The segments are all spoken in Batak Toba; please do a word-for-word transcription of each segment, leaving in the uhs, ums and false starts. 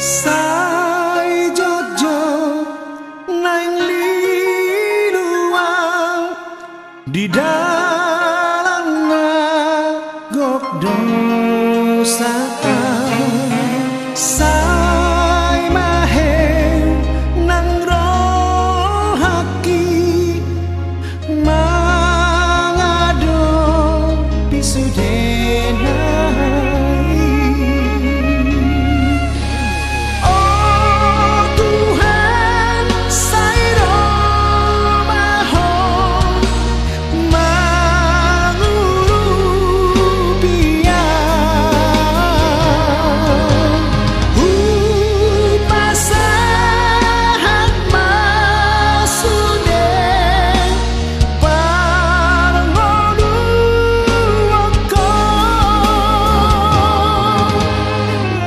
Sai jotjot naeng lilu au di dalan na gok dosa. Sai mahe nang rohangki mangadopi sude nai. O Tuhan, sai ro ma Ho mangurupi au. Hupasahat ma sude parngoluonku.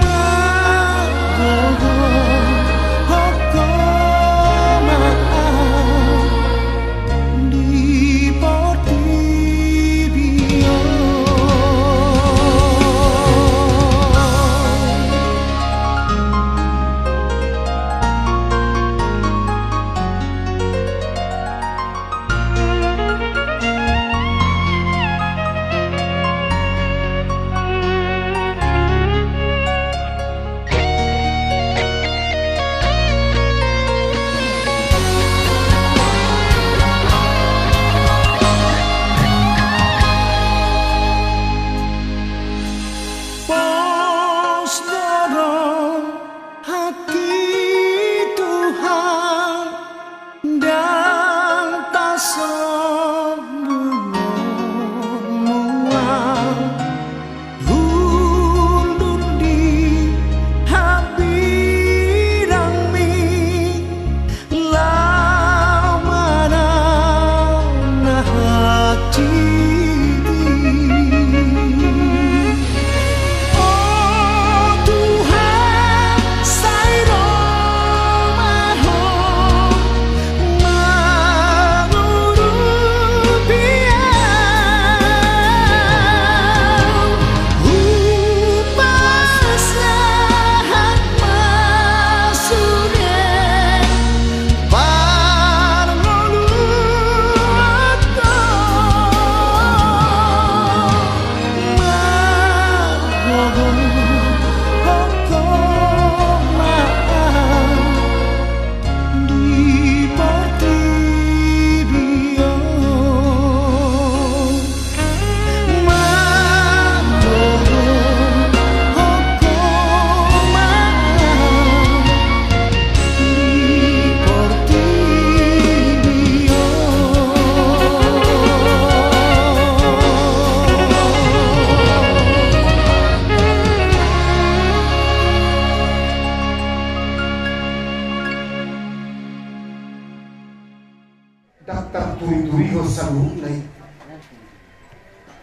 Margogohon Ho ma au di portibi on. Pos do rohangki Tuhan, ndang tasombunghon Ho au. Hundul di hambirangmi laho manang na hansit i. O Tuhan, sai ro ma Ho mangurupi au. Hupasahat ma sude parngoluonku. Margogohon Ho ma au di portibi on. Margogohon Ho ma au di portibi on. Ndang tarturituri ho saluhutna i.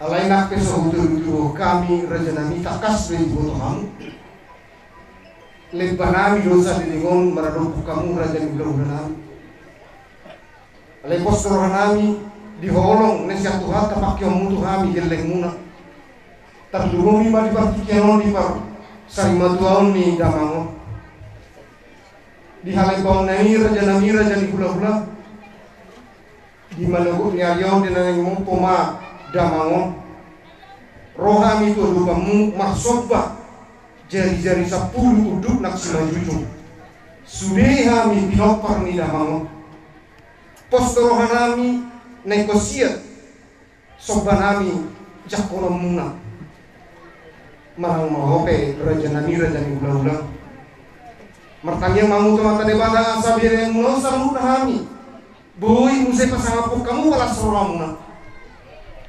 Alai nang pe so huturituri ho hami rajanami, tangkas do iboto hamu. Lembanami do sadari on maradophon hamu raja ni hulahulanami. Alai pos do rohanami di holong na sian Tuhanta, pangkeonmu tu hami gellengmuna. Tarlumobi ma di partingkian on, di parsarimatua on ni damang on. Di halembaonnami rajanami, raja ni hulahula, di manogot ni ari on di na naeng mompo ma damang on, ro hami tu adopanmu marsomba, jarijari sampulu unduk nang simanjujung. Sude hami pinompar ni damang on. Pos do rohanami na ingkon siat sombanami jangkononmuna. Manang mahope rajanami, raja ni hulahula, martangiang ma hamu tu Amanta Debata asa berenmuna on saluhutna hami. Boi muse pasangaphon hamu las rohamuna.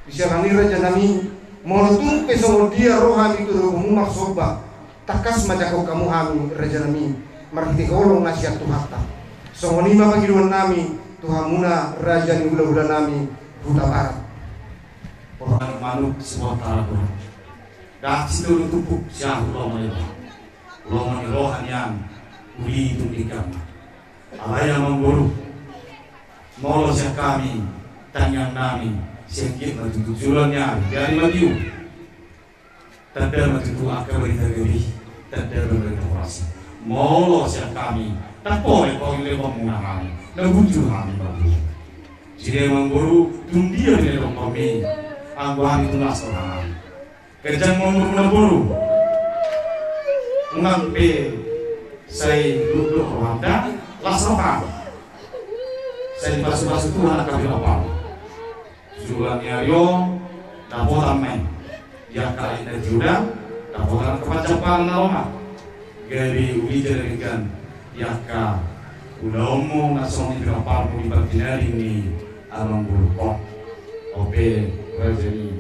Di siala ni rajanami, molo tung pe songon dia ro hami tu adopanmu marsomba, tangkas ma jangkon hamu hami rajanami marhite holong na sian Tuhanta. Songon i ma pangidoannami tu hamuna raja ni hulahulanami Hutabarat. Manuk, manuk sibontar abu. Ndang sitolu tumpuk siahu lomo ni roha. Lomo ni roha nian uli tu dingkam. Alai amangboru, molo sian hami, tangiangnami, sian giat ma tutu joloan ni ari, di ari Madiu. Tanda ma tutu angka barita gabe, tanda ma barita horas i. Molo sian hami, ndang pola pangilehonmuna hami, na bujur hami mamburu. Jadi amangboru, tung dia pe na didok hami, anggo hami tung las do hami. Ganjang ma umurmuna boru. Unang pe sai dukduk rohanta, las roham. Sai dipasupasu Tuhan angka pinompar. Joloan ni ari on, dapotan ma i. Di angka aek na tiuda, dapotan angka panjampalan na lomak. Gabe uli jala denggan di angka ulaonmu na songon i pinomparmu di pardenggan ni amangboru on. Ope, raja ni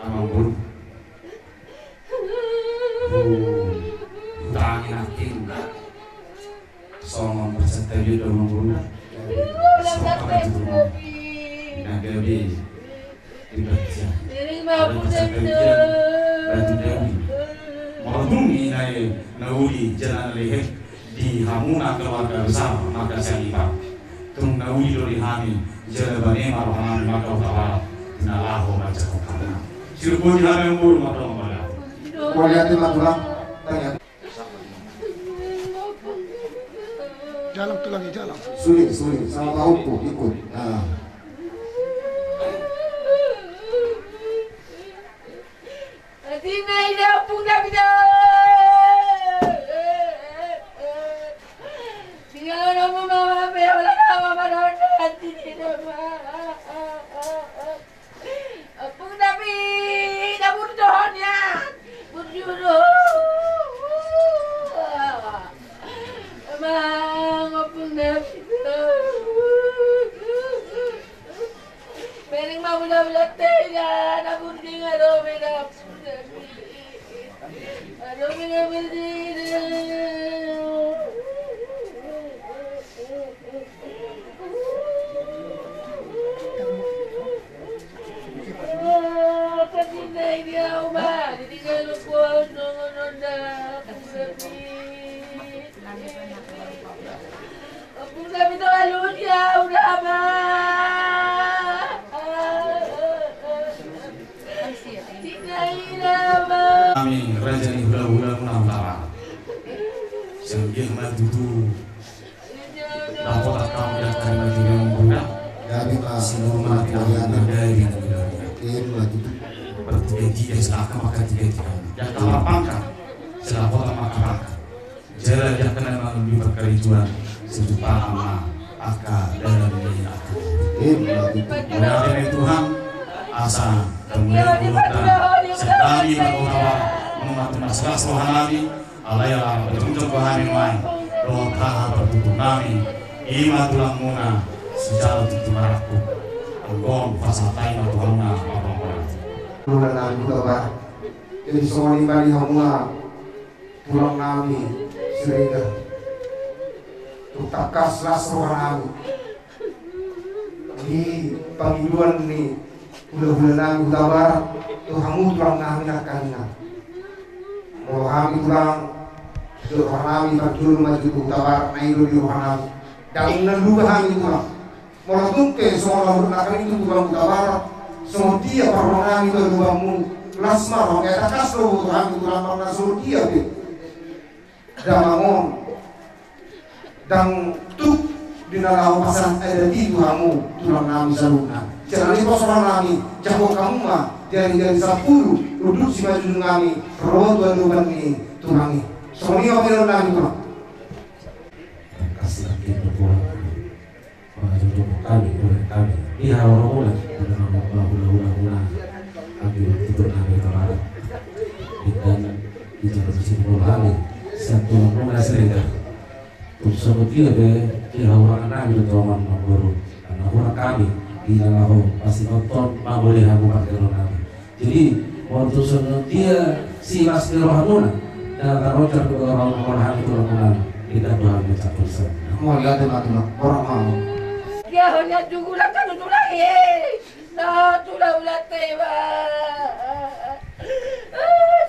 amangboru. Hu, hutangi nangkin. Songon persetelan do amangboru. Songon persetelan. Na gabe. Di bagian. Ada persetelan. Batu Dawi. Molo tung i na, na uli jala na lehet. Di hamuna keluarga besar marga Sianipar. Tung na uli do di hami, jala bane ma roha nami marga Hutabarat, na laho manjangkon hamuna. Siruput di hami amangboru, mardongan ma da. Mauliate ma tulang. Jalan tulang, jalan. Sulit, sulit. Sama Pak Ompu ikut. Nah. Atina ida Ompung David. Tinggal orang mama be orang mama orang hati ni nama. Ompung David, ampun dohon ya. Bujuru. Emang Ompung David. Bereng ma mula-mula tega, na burdi nga dobe na burdi. Dobe na burdi. Apa sih na ini au ma, jadi kalau kau nongon onda, burdi. Kami raja ni hula-hula muna utara. Sanggiah ma tutu. Dapotan hamu di angka na tiga muna. Gabe ma sinur ma tiga muna. Gabe ma tutu. Bertiga-tiga, silahkan makan tiga-tiga. Di angka parpangkat, silahkan makan pangkat. Jala di angka na mangulahon parkarijuan, situpa ma angka dalan ni angka. Mauliate ma i Tuhan, asa kemudian mengundang sekali mangkota mangatunas las roha nami, alai ala bertanggung jawab hami nuaeng, dohot haha bertutur nami, ima tulang muna, sejalo tutu marangkup, anggo on pasahat ma tu hamuna, apa-apa. Tulang nami Hutabarat, jadi songon i ma di hamuna, Tulang nami Siregar. Tung tangkas las roha nami di pangidoan ni hula-hula nami Hutabarat tu hamu tulang nami nangkaningan. Molo hami tulang, di roha nami parjolo ma tutu Hutabarat, na i do di roha nami. Ndang na lupa hami tulang. Molo tung pe songon na hurang nangkaning tutu Hutabarat, songon dia parroha nami tu adopanmu, las ma roha, tangkas do boto hami tulang, molo na songon dia pe damang on ndang tuk di na laho pasahat adat i tu hamu tulang nami saluhutna. Jala dipos roha nami, jangkon hamu ma di ari-ari sampulu, unduk simanjujung nami ro tu adopan ni tulang i. Songon i ma pangidoan nami tulang. Tangkas nangkin do tulang. Mangajotjot hami, hami di haoramuna, di haoramuna, hula-hula muna, hami di tutur nami Hutabarat. Di dalan di jalan sini molo hami sian tulang muna Siregar. Tung songon dia pe di haorangan nami do tongon, amangboru. Karena hurang hami di na laho pasingot on, mangoli hamu parjolo nami. Jadi, molo tung songon dia silas ni rohamuna, na tarojar do rohamuna, rohamuna, tidak do hami campur sana. Mauliate ma tulang, boru ma. Dia hanya jugulan kan tulang i. Na tulang ulang tewa.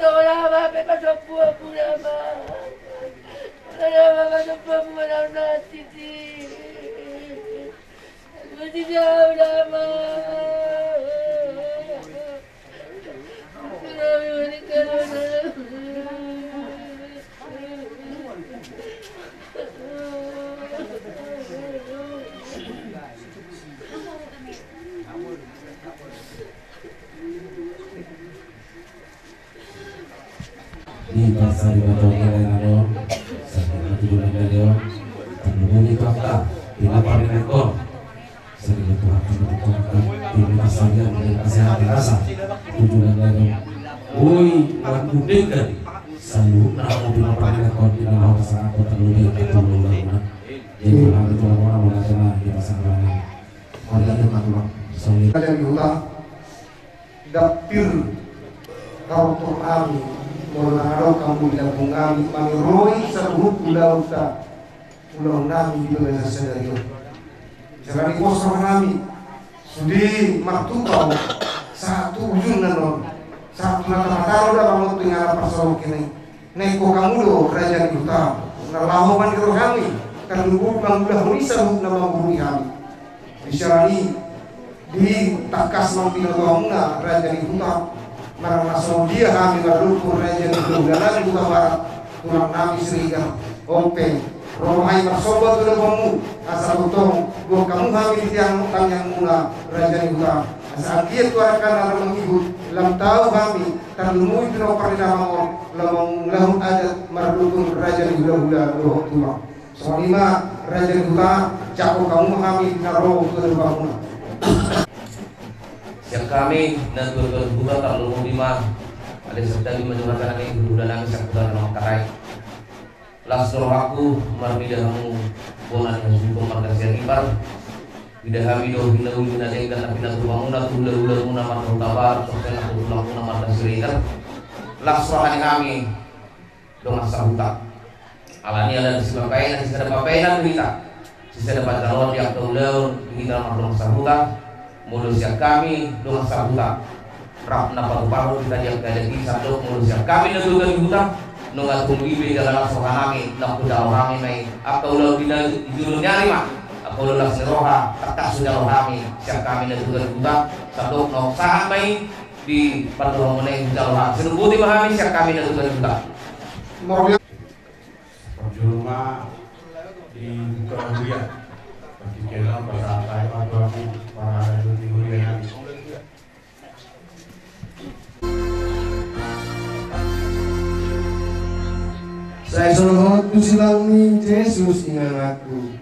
Tulang ma pe pasombu pula ma. Tulang ma pasombu pula ma titi. Masih jauh lama. Di parsarimaton ni lae na do, sarimaton ni lae na do, tanggung ni Tuhan, di lapar ni lae na do. Sarimaton ni Tuhan, di parsarimaton ni lae na do, tujuh lae na do. Oi, lagu denggan. Saluhutna hamu di lapar ni lae na do, di lapar ni lae na do, tanggung ni Tuhan. Jadi, hamu di lapar ni lae na do, di parsarimaton ni lae na do. Raja ni huta, dapir, tortor nami, molo na adong hamu di lambung nami, maniroi saluhut ulaonta, ulaon nami di bagasan sadari on. Jala di pos roha nami, sude martupa sahat tu ujungna on, sahat tu na tamataro da mangonting ala parsaulian i. Na ingkon hamu do raja ni huta, na laho maniroi hami, tarlumobi mangulahon i saluhut na mangurui hami. Di siala ni i, di tangkas naung binoto hamuna raja ni huta, manang na songon dia hami mardongan raja ni hulahula nami Hutabarat, tulang nami Siregar, on pe, ro ma hami marsomba tu adopanmu, asa tongtong, boan hamu hami di tiang tangiangmuna raja ni huta, asa anggiat tu araka na ro mangihut, lam tau hami, tarlumobi pinompar ni damang on, lam mangulahon adat mardongan raja ni hulahula dohot tulang. Songon i ma raja ni huta, jangkon hamu ma hami na ro tu adopanmuna. Sian hami na tuatua ni huta, tarlumobi ma, ale sandali ma jumatan nami hulahula nami sian huta na mangkatai. Las do rohangku marnida hamu bona ni hasuhuton marga Sianipar. Mida hami do hinauli na denggan na pinatupaonmuna tu hulahulamuna marga Hutabarat, songon i na tu tulangmuna marga Siregar. Las roha ni hami dongan sahuta. Alani ala ni sipapaenan, sisada papaenan do hita, sisada panjaloan di angka ulaon di hita mardongan sahuta. Molo sian hami dongan sahuta, rap na patupahon hita di angka adat i, sandok molo sian hami na tuatua ni huta, nunga tung i be jala las roha nami, na hujalo hami ma i angka ulaon di na di jolo ni ari ma. Angka ulaon las ni roha, tangkas hujalo hami sian hami na tuatua ni huta, sandok na sahat ma i. Di pandohan muna i hujalo hami, sinubuti ma hami sian hami na tuatua ni huta. Parjolo ma dibuka huria. Partingkian on pasahat hami ma tu hamu parhalado ni huria nami. Sai sohot tu silang ni Jesus ingananku.